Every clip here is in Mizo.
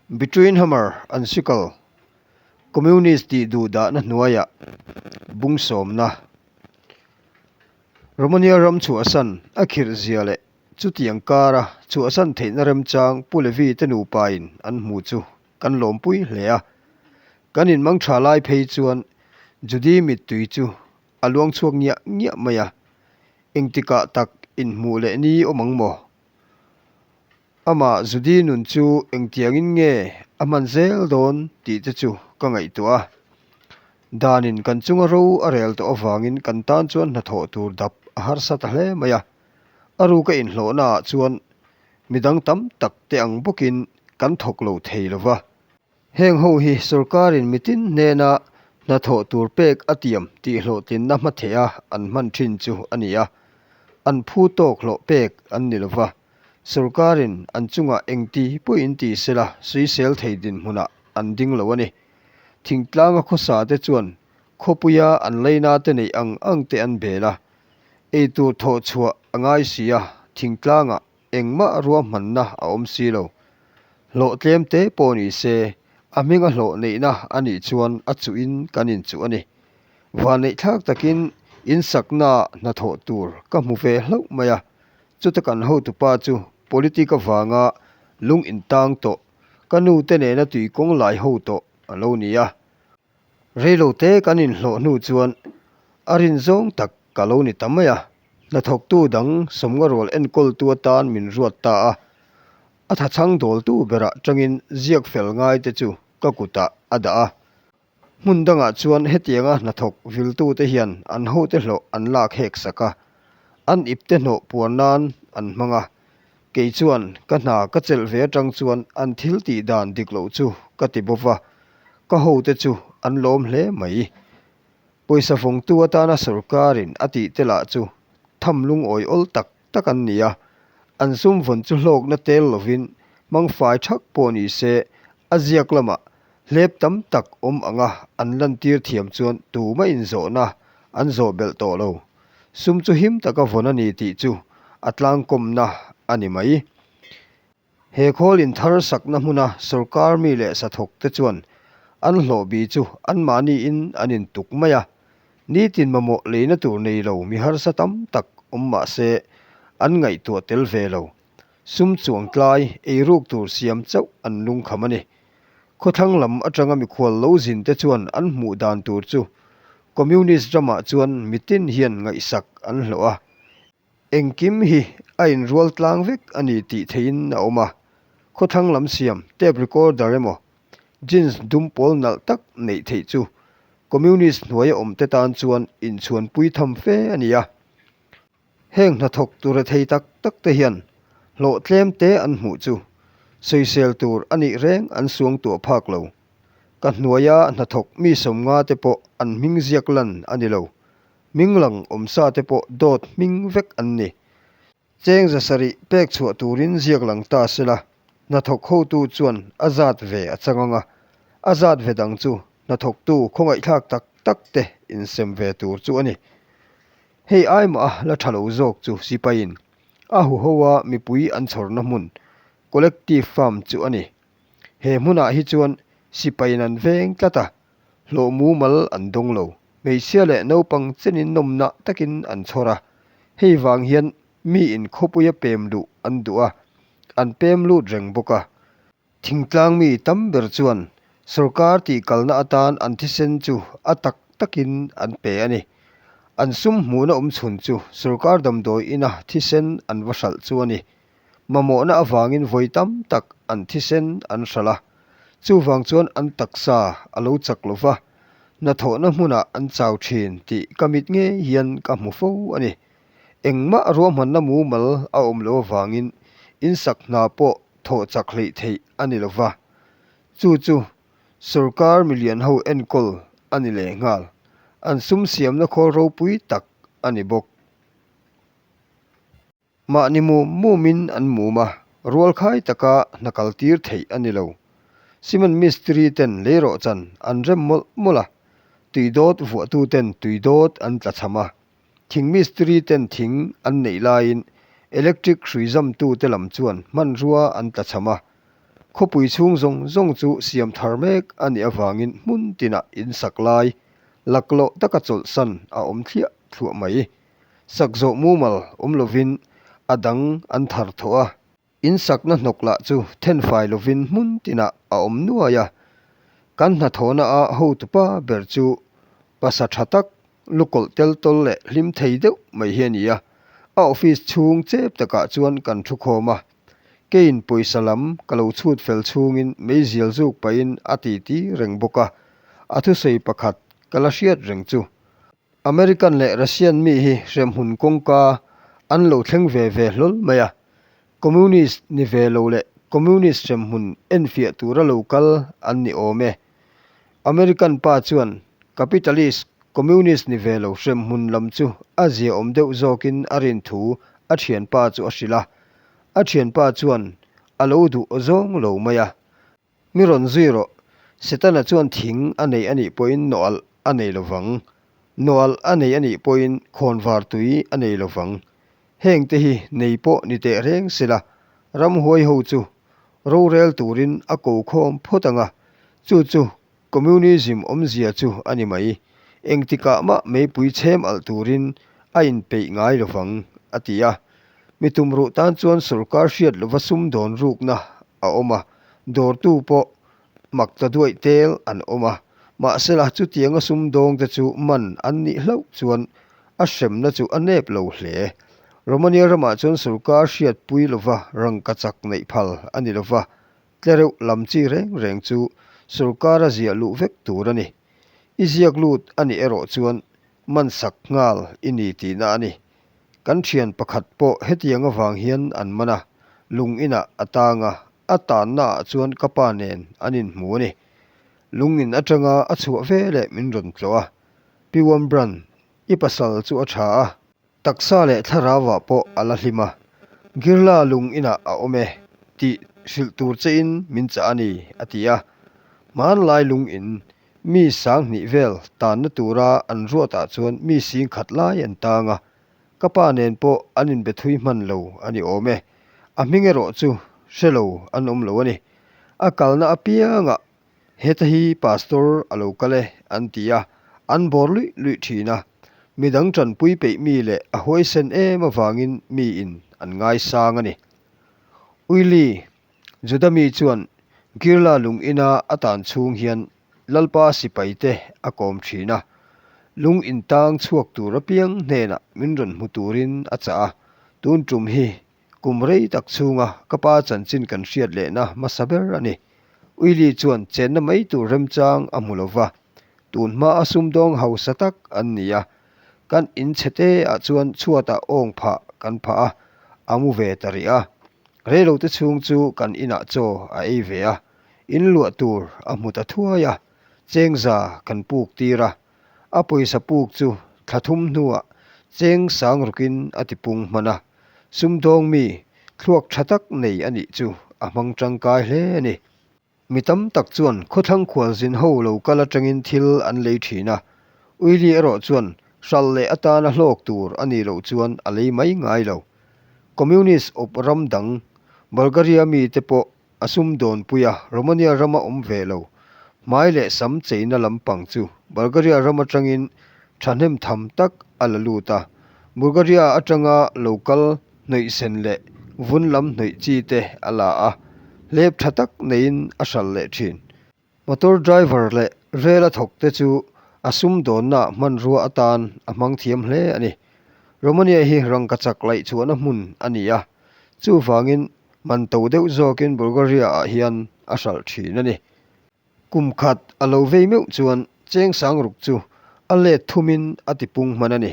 Between Hammer and Sickle, Communist tih duhdahna hnuaiah bung sawmna, Romania ram chhuahsan a khirh zia leh chutiang kara chhuahsan theihna remchang Pu Levi te nupain an hmu chu kan lawmpui hle a. Kan inmang tha lai phei chuan Judy mittui chu a luang chhuak ngiah ngiah mai a, engtikah tak inhmuh leh ni awm ang maw? Amah Judy nun chu engtiangin nge a hman zel dawn tih te chu ka ngaihtuah a. Danin kan chunga ro a rel tawh avangin kan tan chuan hnathawh tur dap a harsa ta hle mai a. A ruka inhlawhnaah chuan midang tam tak te ang bawkin kan thawk lo thei lo va. Heng ho hi sorkarin mitin hnena hnathawh tur pek a tiam tih hlawhtlinna hmatheha an hman thin chu a ni a, an phu tawk hlawh pek an ni lova, sorkarin an chungah engti pawhin ti sela suisel thei dinhmunah an ding lo a ni. Thingtlanga khawsa te chuan khawpuia an leina te neih ang ang te an bel a, eitur thawh chhuah a ngai si a, thingtlangah Engmah ruahmanna a awm si lo. Hlawh tlem te pawh ni se, a hminga hlawh neihna a nih chuan a chuhin kan inchuh a ni. Vanneihthlak takin insaknaah hnathawh tur ka hmu ve hlauh mai a, chuta kan hotupa chu politic avanga lung intang tawh, ka nu te nena tuikawng lai ho tawh a lo ni a. Reilote kan inhlawh hnu chuan a rin zawng tak ka lo ni ta mai a. Hnathawktu dang sawmnga rual enkawltu atan min ruat ta a, a thachhang dawltu berah tangin ziak fel ngaite chu ka kutah a dah a. Hmun dangah chuan hetianga hnathawk viltute hian an hote hlawh an lak hek sak a, an ipte hnawh puar nan an hmang a. Kei chuan ka hna ka chelh ve atang chuan an thil tih dan dik loh chu ka ti bawk va, ka hote chu an lawm hle mai. Pawisa vawngtu atana sorkarin a tih te lah chu tham lungawi awl tak tak an ni a, an sum vawn chu hlawkna tel lovin hmang fai thak pawh ni se a ziak lamah hlep tam tak awm anga an lantir thiam chuan tumah inzawhna an zawh belh tawh lo. Sum chu him taka vawn a ni tih chu a tlangkawmna a ni mai. He khawl inthar sakna hmuna sorkar mi leh sathawk te chuan an hlawh bi chu anmahniin an intuk mai a, nitin mamawh leina tur nei lo mi harsa tam tak awm mah se an ngaihtuah tel ve lo. Sum chuang tlai eiruk tur siam chauh an lungkham a ni. Khawthlang lam atanga mikhual lo zin te chuan an hmuh dan tur chu Communist ramah chuan mitin hian ngaihsak an hlawh a, Engkim hi a inrual tlang vek a ni tih theihin a awm a, khawthlang lam siam tape recorder emaw jeans dum pawl nalh tak neih theih chu Communist hnuaia awmte tan chuan inchhuanpui tham fe a ni a. Heng hnathawk ture thei tak tak te hian hlawh tlem te an hmuh chu sawisel tur a nih reng an suangtuah phak lo. Ka hnuaia hnathawk mi sawmnga te pawh an hming ziak lan a ni lo. Hming lang awmsa te pawh dawt hming vek an ni. Cheng za sarih pek chhuah turin ziak lang ta sela, hnathawk hotu chuan a zat ve a chang ang a, a zat ve dang chu hnathawktu khawngaihthlak tak tak te insem ve tur chu a ni. Hei ai mah a la tha lo zawk chu sipaiin a huho a mipui an chhawrna hmun, collective farm chu a ni. He hmunah hi chuan sipaiin an veng tlat a, Hlawh mumal an dawng lo. Hmeichhia leh naupang chenin nawmna takin an chhawr a, hei vang hian miin khawpuia pem luh an duh a, an pem lut reng bawk a. Thingtlang mi tam ber chuan sorkar tih kalna atan an thisen chu a tak takin an pe a ni. An sum hmuhna awm chhun chu sorkar damdawi ina thisen an va hralh chu a ni. Mamawhna avangin vawi tam tak an thisen an hralh a, chuvang chuan an taksa a lo chak lo va, hnathawhna hmunah an chau thin tih ka mit ngei hian ka hmu fo a ni. Engmah ruahmanna mumal a awm loh avangin insak hna pawh thawh chak hleih theih a ni lo va, chu chu sorkar milian ho enkawl a ni leh nghal, an sum siamna khawl ropui tak a ni bawk. Mahni mum mumin an mum a, rualkhai taka hna kal tir theih a ni lo. Cement mistiri ten leirawhchan an rem mawlh mawlh a, tui dawt vuahtu ten tui dawt an tla cham a, thing mistiri ten thing an neih laiin electric hrui zamtu te lam chuan hmanrua an tla cham a. Khawpui chhung zawng zawng chu siam thar mek a nih avangin hmun tinah in sak lai laklawh taka chawlhsan a awm thliah thluah mai. Sak zawh mumal awm lovin a dang an thar thawh a. In sakna hnawk lah chu thenfai lovin hmun tinah a awm nuai a. Kan hnathawhna a hotupa ber chu pasa tha tak, lukawlh tel tawl leh hlim thei deuh mai hi a ni a. A office chhung chep takah chuan kan thu khawm a. Keiin pawisa lam ka lo chhut fel chhungin meizial zuk pahin a titi reng bawk a. A thusawi pakhat ka la hriat reng chu. American leh Russian mi hi hremhmun kawngka an lo thleng ve ve hlawl mai a, Communist ni ve lo leh Communist hremhmun enfiah tura lo kal an ni awm e. American pa chuan Capitalist Communist ni ve lo hremhmun lam chu a ziaawm deuh zawkin a rin thu a thianpa chu a hrilh a, a thianpa chuan a lo duh zawng lo mai a. Mi rawn zui rawh. Setana chuan thing a nei a nih pawhin nawalh a nei lo vang. Nawalh a nei a nih pawhin khawnvar tui a nei lo vang. Hengte hi nei pawh ni teh reng sela, ramhuai ho chu rorel turin a ko khawm phawt ang a, chu chu Communism awmzia chu a ni mai. Engtikah mah meipui chhem alh turin a inpeih ngai lo vang, a ti a. Mi tumruh tan chuan sorkar hriat lova sumdawn rukna a awm a, dawrtu pawh mak ta duaih tel an awm a. Mahsela chutianga sumdawngte chu man an nih hlauh chuan a hremna chu a nep lo hle. Romania ramah chuan sorkar hriatpui lova rangkachak neih phal a ni lova, tlereuh lam chi reng reng chu sorkara ziah luh vek tur a ni. I ziak lut a nih erawh chuan man sak nghal i ni tihna a ni. Kan thian pakhat pawh hetiang avang hian an man a, lung inah a tang a, a tanna ah chuan ka pa nen an inhmu a ni. Lung in atanga a chhuah ve leh min rawn tlawh a, Pi Wambran, i pasal chu a tha a, taksa leh thlarau ah pawh a la hlim a, Girla lung inah a awm e tih hrilh tur chein min chah a ni, a ti a. Hmanlai lung in Mi 2000 vel tanna tura an ruatah chuan mi 10,000 lai an tang a, ka pa nen pawh an inbe thui hman lo a ni awm e. A hming erawh chu hre lo an awm lo a ni. A kalna apiangah heta hi pastor a lo kal e an ti a, an bawr luih luih thin a. Midang tanpui peih mi leh a huaisen em avangin miin an ngaisang a ni. Uili Juda mi chuan Girla lung ina a tan chhung hian Lalpa sipaite a kawm thin a, lung intang chhuak tur apiang hnenah min rawn hmu turin a chah a, tun tum hi kum rei tak chhunga ka pa chanchin kan hriat lehna hmasa ber a ni. Uili chuan chenna mai tur remchang a hmu lo va, tun hma a sumdawng hausa tak an ni a, kan in chhe te ah chuan chhuatah awng phah kan phah a, a mu ve ta rih a. Reilote chhung chu kan inah chaw a ei ve a, in luah tur a hmu ta thuai a, chengza kan puk tir a, a pawisa puk chu thla thum hnuah cheng sang rukin a ti pung hman a, sumdawng mi thluak tha tak nei a nih chu a hmang tangkai hle a ni. Mi tam tak chuan khawthlang khualzin ho lo kal atangin thil an lei thin a, Uili erawh chuan hralh leh atana hlawk tur a nih loh chuan a lei mai ngai lo. Communist awp ram dang Bulgaria mite pawh a sumdawnpui a, Romania rama awm ve lo. Hmai leh sam cheina lampang chu Bulgaria ram atangin thahnem tham tak a la lut a, Bulgaria atanga lo kal hnawih sen leh vun lam hnawih chi te a la a, hlep tha tak neiin a hralh leh thin. Motor driver leh rel a thawk te chu a sumdawnna hmanrua atan a hmang thiam hle a ni. Romania hi rangkachak laih chhuahna hmun a ni a, chuvangin man to deuh zawkin Bulgaria ah hian a hralh thin a ni. Kum khat a lo vei meuh chuan cheng sangruk chu a let thumin a ti pung hman a ni.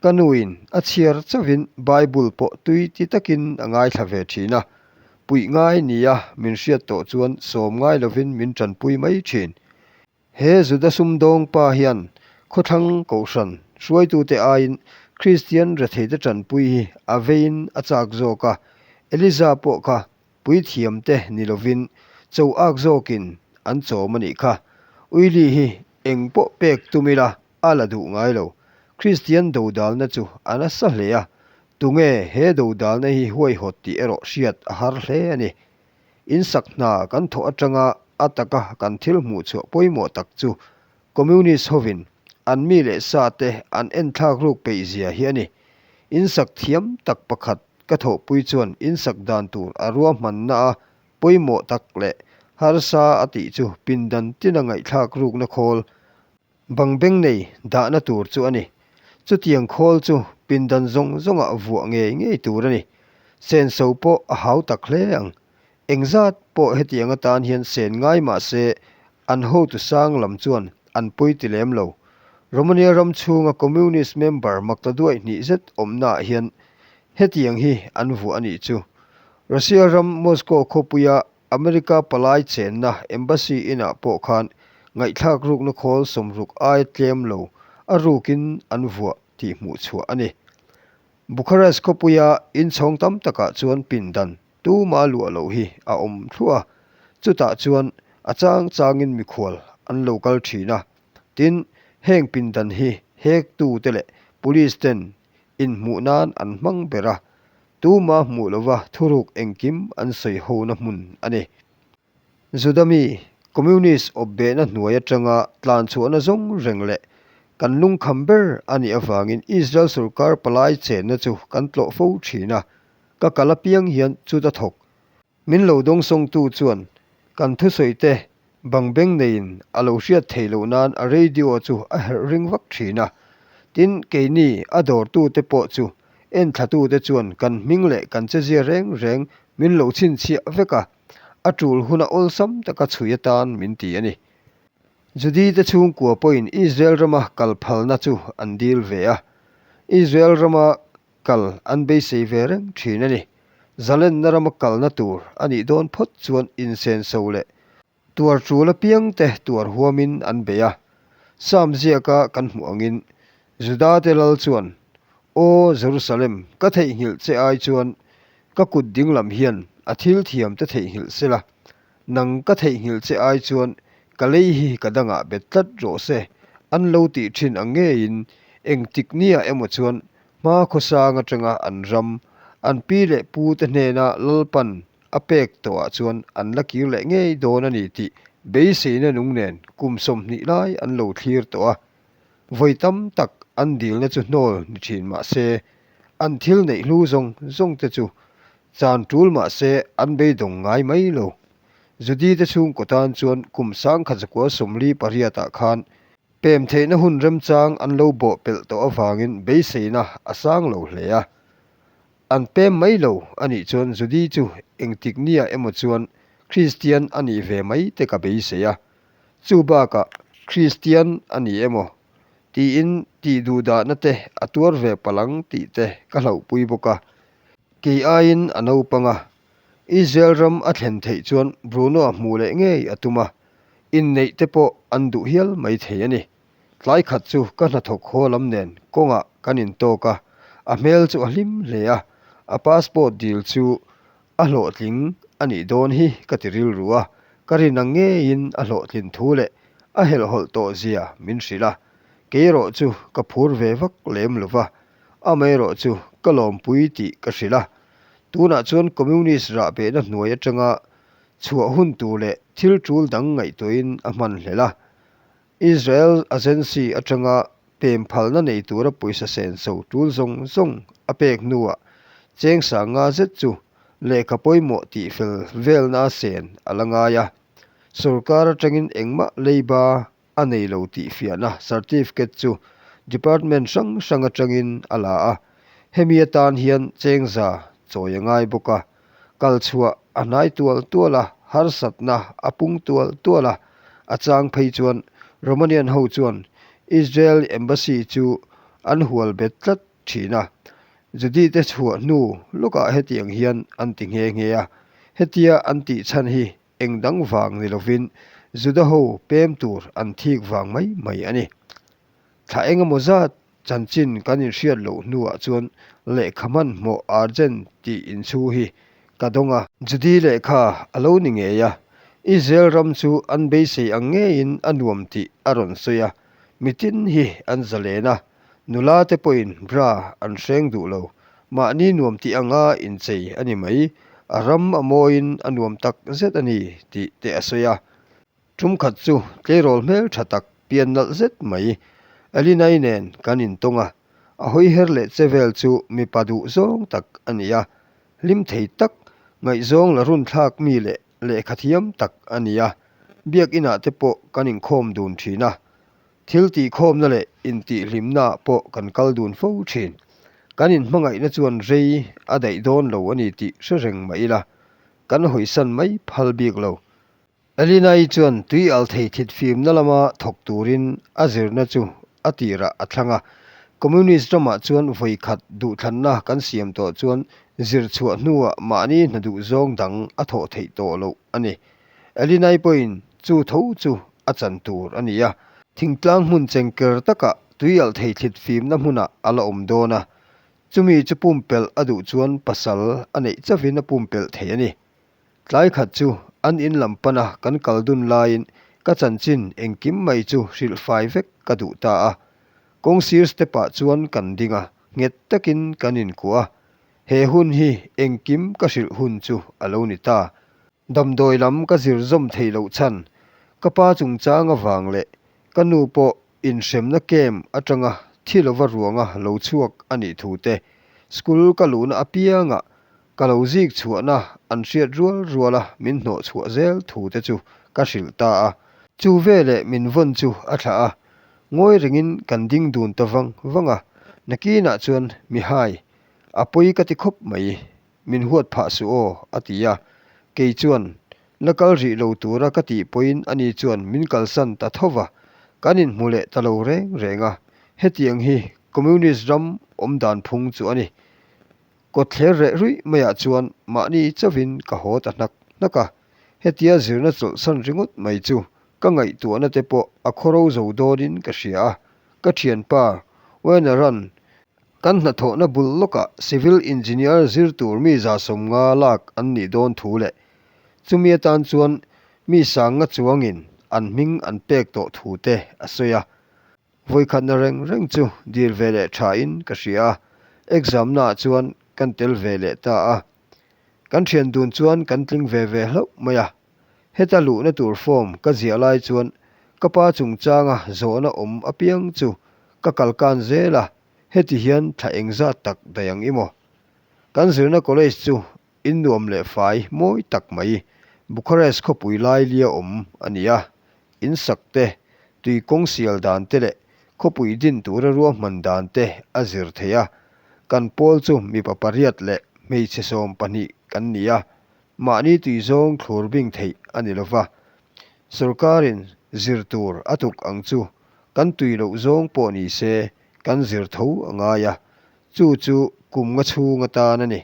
Ka nuin a chhiar chauhin Bible pawh tui ti takin a ngaithla ve thin a, puih ngai nia min hriat tawh chuan sawm ngai lovin min tanpui mai thin. He Juda sumdawng pa hian khawthlang kohhran hruaitute aiin Kristian retheite tanpui hi a veiin a chak zawk a, Eliza pawh kha Puithiamte ni lovin cho ak zawkin an chawm a nih kha. Uili hi eng pawh pek tum ila a la duh ngai lo. Kristian dodalna chu a nasa hle a, tunge he dodalna hi huaihawt tih erawh hriat a har hle a ni. In sak hna kan thawh atanga a taka kan thil hmuh chhuah pawimawh tak chu Communist hovin an mi leh sa te an enthlak ruk peih zia hi a ni. In sak thiam tak pakhat ka thawhpui chuan in sak dan tur a ruahmanna a pawimawh tak leh harsa a tih chu pindan tina ngaihthlak rukna khawl Bang beng nei dahna tur chu a ni. Chutiang khawl chu pindan zawng zawngah vuah ngei ngei tur a ni. Senso pawh a hau tak hle ang. Engzat pawh hetiang atan hian sen ngai mah se an hotu sang lam chuan an pawi ti lem lo. Romania ram chhunga Communist member makta duai hnih zet awmnaah hian hetiang hi an vuah a nih chu. Russia ram Moscow khawpuia America palai chenna Embassy inah pawh khan ngaihthlak rukna khawl sawmruk aia tlem lo a rukin an vuah tih hmuh chhuah a ni. Bucharest khawpuia inchhawng tam takah chuan pindan tuma luah loh hi a awm thluah a, chutah chuan a chang changin mikhual an lo kal thin a. Tin, heng pindan hi hektute leh police ten inhmuh nan an hmang ber a, Tuma hmuh lova thuruk engkim an sawi hona hmun a ni. Juda mi, Communist awpbehna hnuai atanga tlan chhuahna zawng reng leh kan lungkham ber a nih avangin Israel sorkar palai chenna chu kan tlawh fo thin a, ka kal apiang hian chuta thawk Min lo dawngsawngtu chuan kan thusawite bang beng neiin a lo hriat theih loh nan a radio chu a herh ring vak thin a. Tin, keini a dawrtute pawh chu enthlatute chuan kan hming leh kan chezia reng reng min lo chhinchhiah vek a, a tul huna awlsam taka chhui atan min ti a ni. Judite chhungkua pawhin Israel rama kal phalna chu an dil ve a. Israel rama Kal an beisei ve reng thin a ni. Zalenna rama kalna tur a nih dawn phawt chuan insenso leh tuar tul apiangte tuar huamin an bei a. Sam ziaka kan hmuh angin Judate lal chuan, Aw Jerusalem, ka theihnghilh che ai chuan ka kut dinglam hian a thil thiamte theihnghilh sela, nang ka theihnghilh che ai chuan ka lei hi ka dangah bet tlat rawh se, an lo tih thin ang ngeiin engtik nia emaw chuan Hma khawsang atanga an ram, an pi leh pu te hnena Lalpan a pek tawhah chuan an la kir leh ngei dawn a ni tih beiseina nung nen kum 20 lai an lo thlir tawh a. Vawi tam tak an dilna chu hnawl ni thin mah se, an thil neih hlu zawng zawng te chu chan tul mah se an beidawng ngai mai lo. Judi te chhungkaw tan chuan kum 1948 ah khan Pem theihna hun remchang an lo bawh pelh tawh avangin beiseina a sang lo hle a. An pem mai lo a nih chuan Judy chu engtik nia emaw chuan Kristian a nih ve mai te ka beisei a. Chu bakah Kristian a ni emaw tiin tih duhdahna te a tuar ve palh ang tih te ka hlauhpui bawk a. Kei aiin a naupang a, Israel ram a thlen theih chuan Bruno-a hmuh leh ngei a tum a, inneih te pawh an duh hial mai thei a ni. Tlai khat chu ka hnathawk haw lam nen kawngah kan intawk a, a hmel chu a hlim hle a, a passport dil chu a hlawhtling a nih dawn hi ka ti rilru a, ka rin ang ngeiin a hlawhtlin thu leh a helhhawlh tawh zia min hrilh a, kei erawh chu ka phur ve vak lem lo va, amaherawhchu ka lawmpui tih ka hrilh a. Tunah chuan Communist rahbehna hnuai atanga chhuah hun tur leh thil tul dang ngaihtuahin a hman hlel a. Israel Agency atanga pem phalna nei tura pawisa senso tul zawng zawng a pek hnuah cheng sanga zet chu lehkha pawimawh tihfel velna sen a la ngai a. Sorkar atangin engmah leiba a nei lo tih fiahna certificate chu department hrang hrang atangin a la a, hemi atan hian chengza chawi a ngai bawk a, kal chhuah a hnai tual tual a, harsatna a pung tual tual a, a chang phei chuan Romanian ho chuan Israel Embassy chu an hual bet tlat thin a, Judy te chhuah hnu lawkah hetiang hian an ti nghe nghe a, hetia an tih chhan hi Eng dang vang ni lovin Juda ho pem tur an thik vang mai mai a ni. Thla eng emaw zat chanchin kan inhriat loh hnuah chuan lehkha hmanhmawh urgent tih inchhu hi ka dawng a. Judi lehkha a lo ni ngei a, Israel ram chu an beisei ang ngeiin a nuam tih a rawn sawi a, mitin hi an zalen a, nula te pawhin bra an hreng duh lo, mahni nuam tih anga inchei a ni mai. A ram a mawiin a nuam tak zet a ni tih te a sawi a. Tum khat chu tleirawl hmel tha tak pian nalh zet mai Elinai nen kan intawng a, a hawi her leh che vel chu mipa duh zawng tak a ni a, hlim thei tak, ngaihzawng la runthlak mi leh lehkha thiam tak a ni a, biakinah te pawh kan inkhawm dun thin a, Thil tihkhawmna leh intihhlimnaah pawh kan kal dun fo thin. Kan inhmangaihna chuan rei a daih dawn lo a ni tih hre reng mah ila, kan hawisan mai phal bik lo. Elina-i chuan tui al thei thit fimna lama thawk turin a zirna chu a tirah a thlang a. Communist ramah chuan vawi khat duhthlanna kan siam tawh chuan zir chhuah hnuah mahni hna duhzawng dang a thawh theih tawh loh a ni. Elinai pawhin chu tho chu a chan tur a ni a. Thingtlang hmun chengker takah tuialh thei thlit fimna hmunah a la awm dawn a, chumi chu pumpelh a duh chuan pasal a neih chauhin a pumpelh thei a ni. Tlai khat chu an in lam pana kan kal dun laiin ka chanchin engkim mai chu hrilh fai vek ka duh ta a. Kawng sir step ah chuan kan ding a, nghet takin kan inkuah a. He hun hi engkim ka hrilh hun chu a lo ni ta. Damdawi lam ka zir zawm theih loh chhan, ka pa chungchang avang leh ka nu pawh inhremna camp atanga thi lova ruanga lo chhuak a nih thu te, school ka luhna apiangah ka lo zik chhuahna an hriat rual ruala min hnawh chhuah zel thu te chu ka hrilh ta a. Chu veleh min vawn chu a thlah a, ngawi rengin kan ding dun ta vang vang a, nakinah chuan Mihai, a pawi ka ti khawp mai. Min huat phah suh aw, a ti a. Kei chuan, La kal rih lo tura ka tih pawhin ani chuan min kalsan ta tho va, kan inhmu leh ta lo reng reng a. Hetiang hi Communist ram awm dan phung chu a ni. Kawtthler reh ruih maiah chuan mahni chauhin ka haw ta hnak hnak a. Hetia zirna chawlhsan ringawt mai chu ka ngaihtuahna te pawh a khawro zo dawnin ka hria a. Ka thianpa Werner-a'n Kan hnathawhna bul lawkah Civil Engineer zir tur mi 150 lak an nih dawn thu leh chumi atan chuan mi sanga chuangin an hming an pek tawh thu te a sawi a. Vawikhatna reng reng chu dil ve leh thain ka hria a, exam naah chuan kan tel ve leh ta a. Kan thian dun chuan kan tling ve ve hlauh mai a. Heta luhna tur form ka ziah lai chuan ka pa chungchanga zawhna awm apiang chu ka kalkan zel a, heti hian thla engzat tak daih ang i maw? Kan zirna college chu in nuam leh fai mawi tak mai, Bucharest khawpui lai lia awm a ni a, in sak te, tui kawng sial dan te leh khawpui din tura ruahman dan te a zir thei a. Kan pawl chu mipa pariat leh hmeichhe 12 kan ni a, Mahni tui zawng thlur bing theih a ni lova, sorkarin zir tur a tuk ang chu kan tui loh zawng pawh ni se kan zir tho a ngai a, chu chu kum nga chhung atan a ni.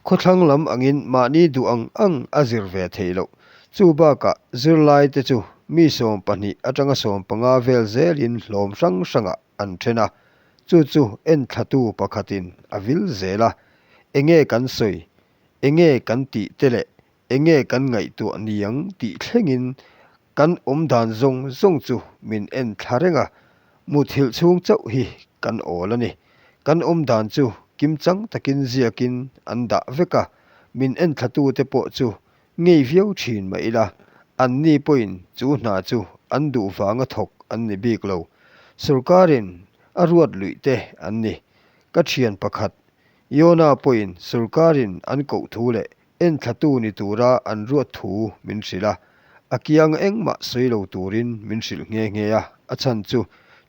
Khawthlang lam angin mahni duh ang ang a zir ve theih loh. Chu bakah zirlaite chu mi 12 atanga 15 vel zelin hlawm hrang hrangah an then a, chu chu enthlatu pakhatin a vil zel a, enge kan sawi Enge kan tih te leh enge kan ngaihtuah niang tih thlengin kan awm dan zawng zawng chu min en thla reng a, muthilh chhung chauh hi kan awl a ni. Kan awm dan chu kimchang takin ziakin an dah vek a, min en thlatute pawh chu ngei viau thin mah ila, anni pawhin chu hna chu an duh vanga thawk an ni bik lo. Sorkarin a ruat luih te an ni. Ka thian pakhat Yona pawhin sorkarin an koh thu leh enthlatu ni tura an ruat thu min hrilh a, a kiang engmah sawi lo turin min hrilh nghe nghe a, a chhan chu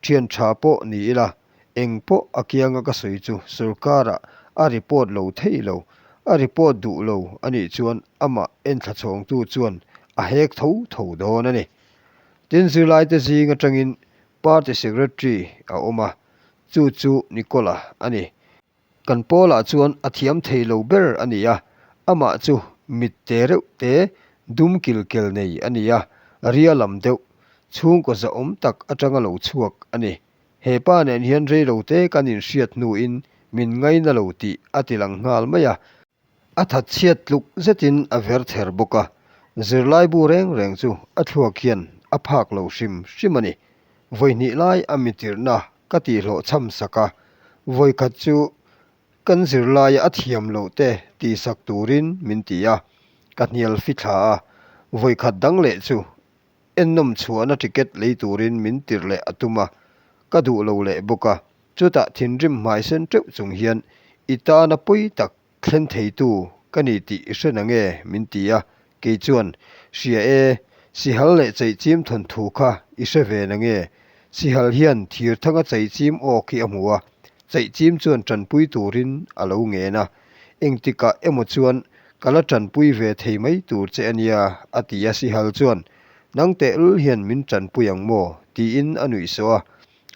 thian tha pawh ni ila, eng pawh a kianga ka sawi chu sorkarah a report lo thei lo, a report duh lo a nih chuan amah enthla chhawngtu chuan a hek tho tho dawn a ni. Tin, zirlaite zing atangin Party Secretary a awm a, Chu chu Nicola a ni. Kan pawlah chuan a thiam thei lo ber a ni a, amah chu mit te reuh te, dum kil kel nei a ni a, ria lam deuh, chhungkaw zahawm tak atanga lo chhuak a ni. He pa nen hian reilo te kan inhriat hnuin min ngaina lo tih a ti lang nghal mai a. A thatchhiat tluk zetin a ver ther bawk a, zirlaibu reng reng chu a thluak hian a phak lo hrim hrim a ni. Vawihnih lai a mitirhna ka tihhlawh chham sak a, vawikhat chu Kan zirlaia a thiam loh te tihsak turin min ti a, ka hnial fithla a, vawikhat dang leh chu ennawm chhuahna ticket lei turin min tirh leh a tum a, ka duh lo leh bawk a, chutah thinrim hmaisen teuh chung hian i tana pawi tak thlen theitu ka ni tih i hre nange min ti a, kei chuan, Hria e, sihal leh cheichim thawnthu kha i hre ve nange? Sihal hian thir thanga cheichim awk hi a hmu a, cheichim chuan tanpui turin a lo ngen a, engtikah emaw chuan ka la tanpui ve thei mai tur che a nia a ti a, sihal chuan, Nang tehlul hian min tanpui ang maw? tiin a nuih sawh a,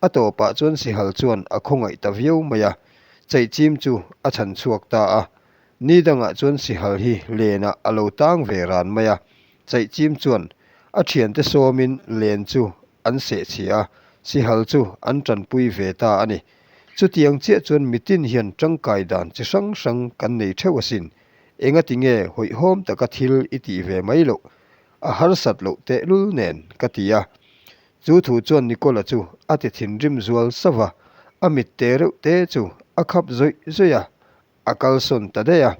A tawpah chuan Sihal chuan a khawngaih ta viau mai a, Chaihchim chu a chhan chhuak ta a. Ni dangah chuan Sihal hi lenah a lo tang ve ran mai a, Chaihchim chuan a thiante sawmin len chu an sehchhia a, Sihal chu an tanpui ve ta a ni. Chutiang chiah chuan mitin hian tangkai dan chi hrang hrang kan nei theuh asin. Engati nge hawihhawm taka thil i tih ve mai loh? A harsat loh tehlul nen ka ti a. Chu thu chuan Nicola chu a ti thinrim zual sauh a, a mit te reuh te chu a khap zawih zawih a, a kalsawn ta daih a.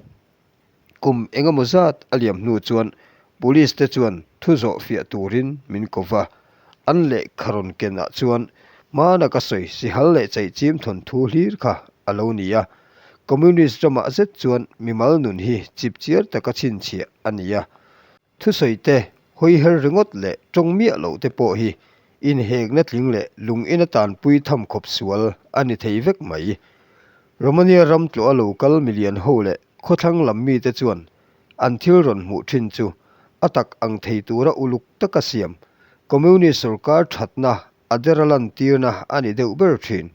Kum eng emaw zat a liam hnu chuan Police te chuan thu zawh fiah turin min ko va, an lehkha rawn kenah chuan hmana ka sawi sihal leh chaihchim thawnthu hlir kha a lo ni a. Communist ramah zet chuan mimal nun hi chipchiar taka chhinchhiah a ni a. Thusawi te, hawi her ringawt leh tawng miah loh te pawh hi inhekna tling leh lung ina tanpui tham khawp sual a ni thei vek mai. Romania ram tlawh a lo kal milian ho leh khawthlang lam mite chuan an thil rawn hmuh thin chu a tak ang thei tura uluk taka siam Communist sorkar thatna a dera lantirna a ni deuh ber thin.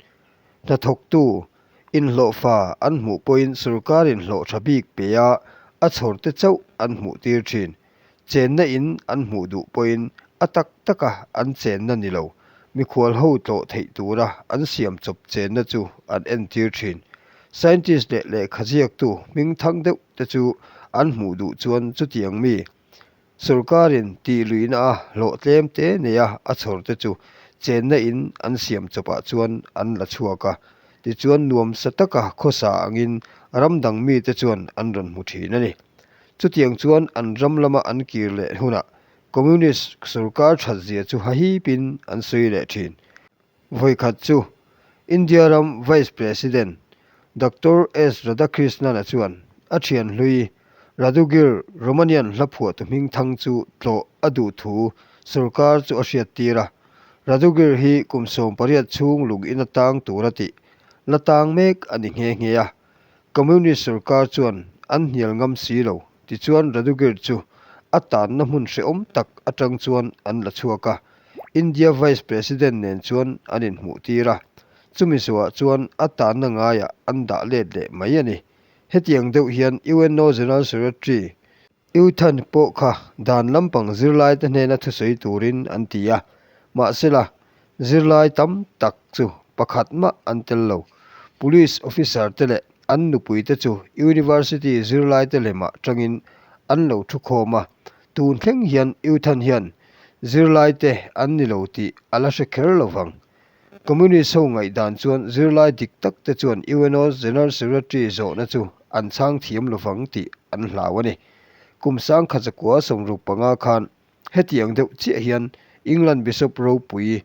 Hnathawktu Inhlawhfa an hmuh pawhin sorkar inhlawh tha bik pe a, a chhawrte chauh an hmuh tir thin. Chenna in an hmuh duh pawhin a tak taka an chenna ni lo, mikhual ho tlawh theih tura an siam chawp chenna chu an entir thin. Scientist leh lehkha ziaktu hmingthang deuh te chu an hmuh duh chuan chutiang mi Sorkarin tih luihna a hlawh tlem te neia a chhawr te chu chenna in an siam chawpah chuan an la chhuak a, tichuan nuamsa taka khawsa angin ram dang mite chuan an rawn hmu thin a ni. Chutiang chuan an ram lama an kir leh hunah Communist sorkar that zia chu hahipin an sawi leh thin. Vawikhat chu India ram Vice President Doctor S. Radhakrishnan-a chuan a thian hlui Radugir Romanian hla phuahtu hmingthang chu tlawh a duh thu sorkar chu a hriattir a. Radugir hi kum 18 chhung lung in atang tura tih la tang mek a ni nghe nghe a. Communist sorkar chuan an hnial ngam si lo. Tichuan Radugir chu a tanna hmun hrehawm tak atang chuan an la chhuak a. India Vice President nen chuan an inhmuh tir a, chumi zawhah chuan a tanna ngaiah an dah let leh mai a ni. Hetiang deuh hian UNO General Secretary U Thant pawh kha dan lampang zirlaite hnena thusawi turin an ti a, mahsela zirlai tam tak chu pakhat mah an tel lo. Police officer te leh an nupuite chu University zirlaite lemah tangin an lo thukhawm a, Tun thleng hian U Than hian zirlaite an ni lo tih a la hre kher lo vang. Communist ho ngaihdan chuan zirlai dik tak te chuan UNO General Secretary zawhna chu an chhang thiam lo vang tih an hlau a ni. Kum sangkhat zakua 65 khan hetiang deuh chiah hian England Bishop ropui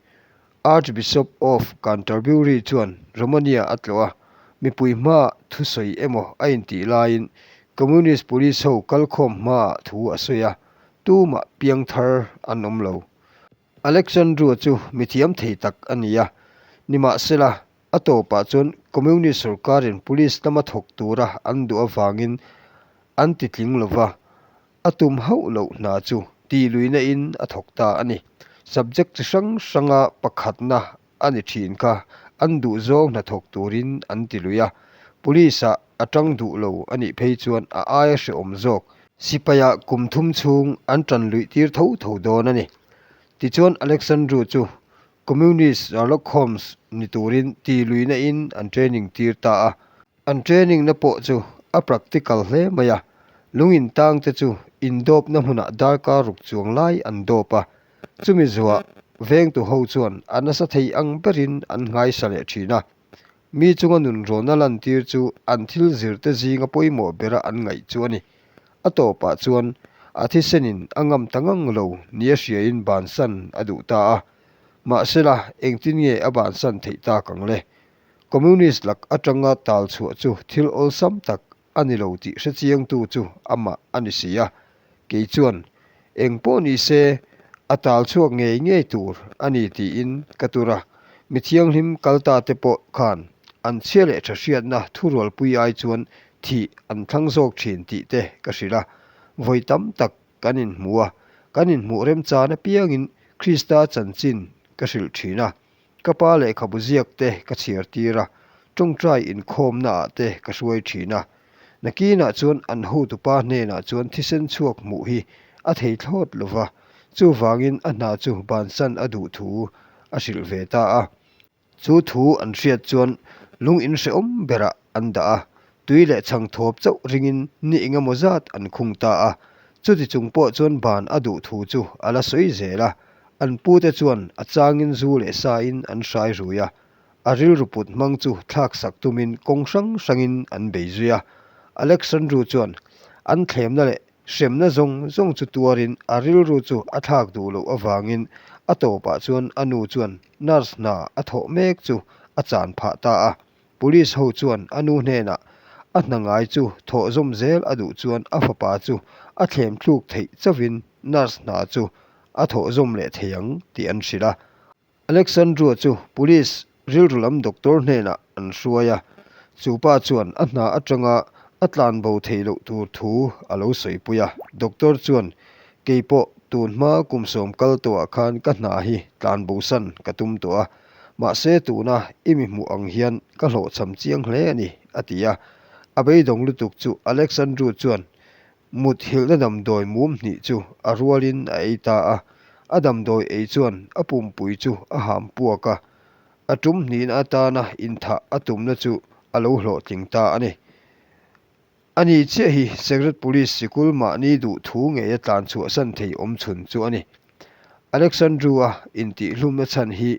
Archbishop of Canterbury chuan Romania a tlawh a, mipui hmaah thusawi emaw a intih laiin Communist Police ho kalkhawm hmaah thu a sawi a, tumah piangthar an awm lo. Alexandru chu mithiam thei tak a ni a, nimahsela a tawpah chuan Communist sorkarin Police lama thawk tura an duh avangin an titling lova, A tum hauh loh hna chu tih luihna in a thawk ta a ni. Subject chi hrang hranga pakhatna a ni thin kha an duhzawng hna thawk turin an ti lui a. Police ah a tang duh lo a nih phei chuan a aia hrehawm zawk. Sipai-ah kum thum chhung an tan luih tir tho tho dawn a ni. Tichuan Alexandru chu Communist Sherlock Holmes ni turin tih luihna in an training tir ta a. An training na pawh chu a practical hle mai a, lung in tang te chu indawpna hmunah darkar ruk chuang lai an dawp a, chumi zuah vengtu ho chuan a nasa thei ang berin an nghaisa leh thin a. Mi chunga nunrawnna lantir chu an thil zirte zinga pawimawh bera an ngaih chu a ni. A tawpah chuan a thisenin a ngam ta ngang lo nia hriain bansan a duh ta a. Mahsela, engtin nge a bansan theih tak ang le? Communist lak atanga tal chhuah chu thil awlsam tak a ni lo tih hrechiangtu chu amah a ni si a. Kei chuan, Eng pawh ni se, a tal chhuak ngei ngei tur a ni tiin ka tur a. Mi thianghlim kal ta te pawh khan an chhia leh tha hriatna thurualpui ai chuan thih an thlang zawk thin tih te ka hrilh a. Vawi tam tak kan inhmu a, kan inhmuh remchan apiangin Krista chanchin ka hrilh thin a. Ka pa lehkhabu ziak te ka chhiar tir a, tawngtai inkhawmna ah te ka hruai thin a. Nakinah chuan an hotupa hnenah chuan thisen chhuak hmuh hi a thei thlawt lo va, chuvangin a hna chu bansan a duh thu a hrilh ve ta a. Chu thu an hriat chuan lung in hrehawm berah an dah a, tui leh chhang thawp chauh ringin ni engemaw zat an khung ta a. Chuti chung pawh chuan ban a duh thu chu a la sawi zel a, An pute chuan a changin zu leh sain an hrai rui a, a rilru put hmang chu thlaksak tumin kawng hrang hrangin an bei zui a. Alexandru chuan an thlemna leh hremna zawng zawng chu tuarin a rilru chu a thlak duh loh avangin a tawpah chuan a nu chuan nurse hna a thawh mek chu a chan phah ta a. Police ho chuan a nu hnenah a hna ngai chu thawh zawm zel a duh chuan a fapa chu a thlem thluk theih chauhin nurse hna chu a thawh zawm leh thei ang tih an hrilh a. Alexandrua chu police rilru lam doctor hnenah an hruai a, chu pa chuan a hna atanga a tlan bo theih loh tur thu a lo sawipui a. Doctor chuan, Keipawh tun hma kum sawm kal tawhah khan ka hna hi tlan bosan ka tum tawh a, Mahse tuna i mi hmuh ang hian ka hlawhchham chiang hle a ni, a ti a. A beidawng lutuk chu Alexandru chuan mut hilhna damdawi mum hnih chu a rualin a ei ta a. A damdawi ei chuan a pumpui chu a ham puak a, a tum hnihna atana inthah a tumna chu a lo hlawhtling ta a ni. A ni chiah hi Secret Police sikul mahni duh thu ngeia tlan chhuahsan thei awm chhun chu a ni. Alexandru-a intihhlumna chhan hi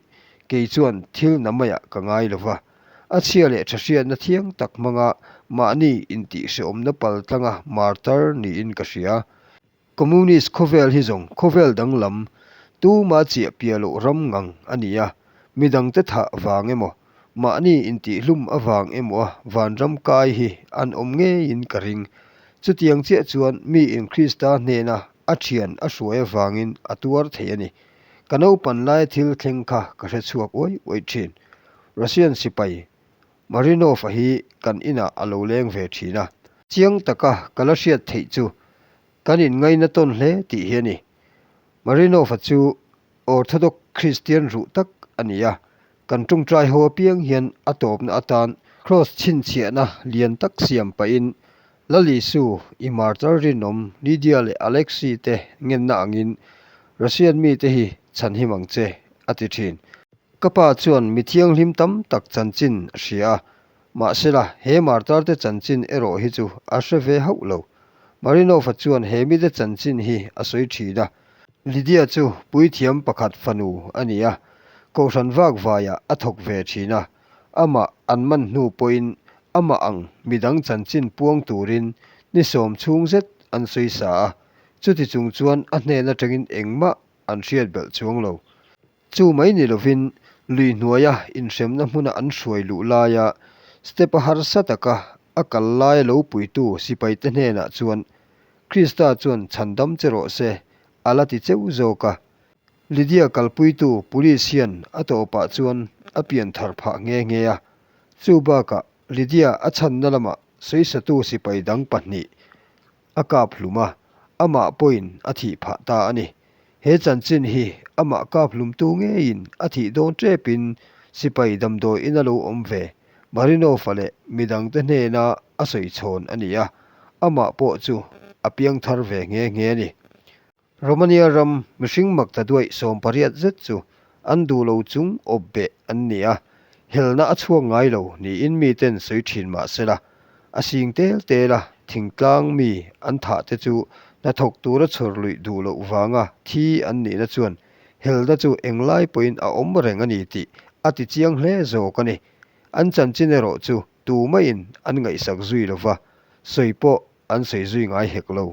kei chuan thil na maiah ka ngai lo va, a chhia leh tha hriatna thiang tak hmanga mahni intihhrehawmna pal tlanga martar niin ka hria. Communist khawvel hi zawng khawvel danglam tuma chiah piah loh ram ngang a ni a, midangte thah vang emaw, mahni intihhlum avang emaw a vanram kai hi an awm ngeiin ka ring. Chutiang chiah chuan miin Krista hnena a thian a hruai avangin a tuar thei a ni. Ka naupan laia thil thleng kha ka hre chhuak uai uai thin. Russian sipai Marinov-a hi kan inah a lo leng ve thin a. Chiang taka ka la hriat theih chu kan inngaina tawn hle tih hi a ni. Marinov-a chu Orthodox Kristian ruh tak a ni a, kan tawngtai ho apiang hian a tawpna atan Kraws chhinchhiahna lian tak siam pahin Lal Isu, i martar rinawm Lydia leh Alexei te ngenna angin Russian mite hi chhanhim ang che, a ti thin. Ka pa chuan mi thianghlim tam tak chanchin a hria a, mahsela he martarte chanchin erawh hi chu a hre ve hauh lo. Marinov-a chuan he mite chanchin hi a sawi thin a. Lydia chu puithiam pakhat fanu a ni a, kohhran vak vaiah a thawk ve thin a, amah an man hnu pawhin amah ang midang chanchin puang turin ni sawm chhung zet an sawi sa a, chuti chung chuan a hnen atangin engmah an hriat belh chuang lo. Chu mai ni lovin lui hnuaia inhremna hmuna an hruai luh laia step-a harsa taka a kal laia lo puitu sipaite hnenah chuan Krista chuan chhandam che rawh se a la ti cheu zawk a. Lydia kalpuitu police hian a tawpah chuan a pian thar phah nghe nghe a. Chu bakah Lydia a chhanna lamah sawisatu sipai dang pahnih A kap hlum a, amah pawhin a thih phah ta a ni. He chanchin hi amah kap hlumtu ngeiin a thih dawn tepin sipai damdawi ina lo awm ve Marinov-a leh midangte hnena a sawi chhawn a ni a, amah pawh chu a piang thar ve nghe nghe a ni. Romania ram mihring makta duaih 80 zet chu an duh lo chung awp beh an ni a, helna a chhuak ngai lo niin miten sawi thin mah sela, a sing tel tel a, thingtlang mi an thah te chu hnathawk tura chhawr luih duh loh vanga thi an nihna chuan helna chu englai pawhin a awm reng a ni tih a ti chiang hle zawk a ni. An chanchin erawh chu tu maiin an ngaihsak zui lo va, sawi pawh an sawi zui ngai hek lo.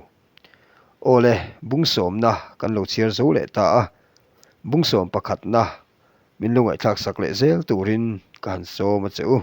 Aw le, bungsawmna kan lo chhiar zo leh ta a, bungsawm pakhatna min lo ngaihthlak sak leh zel turin ka han sawm a che u.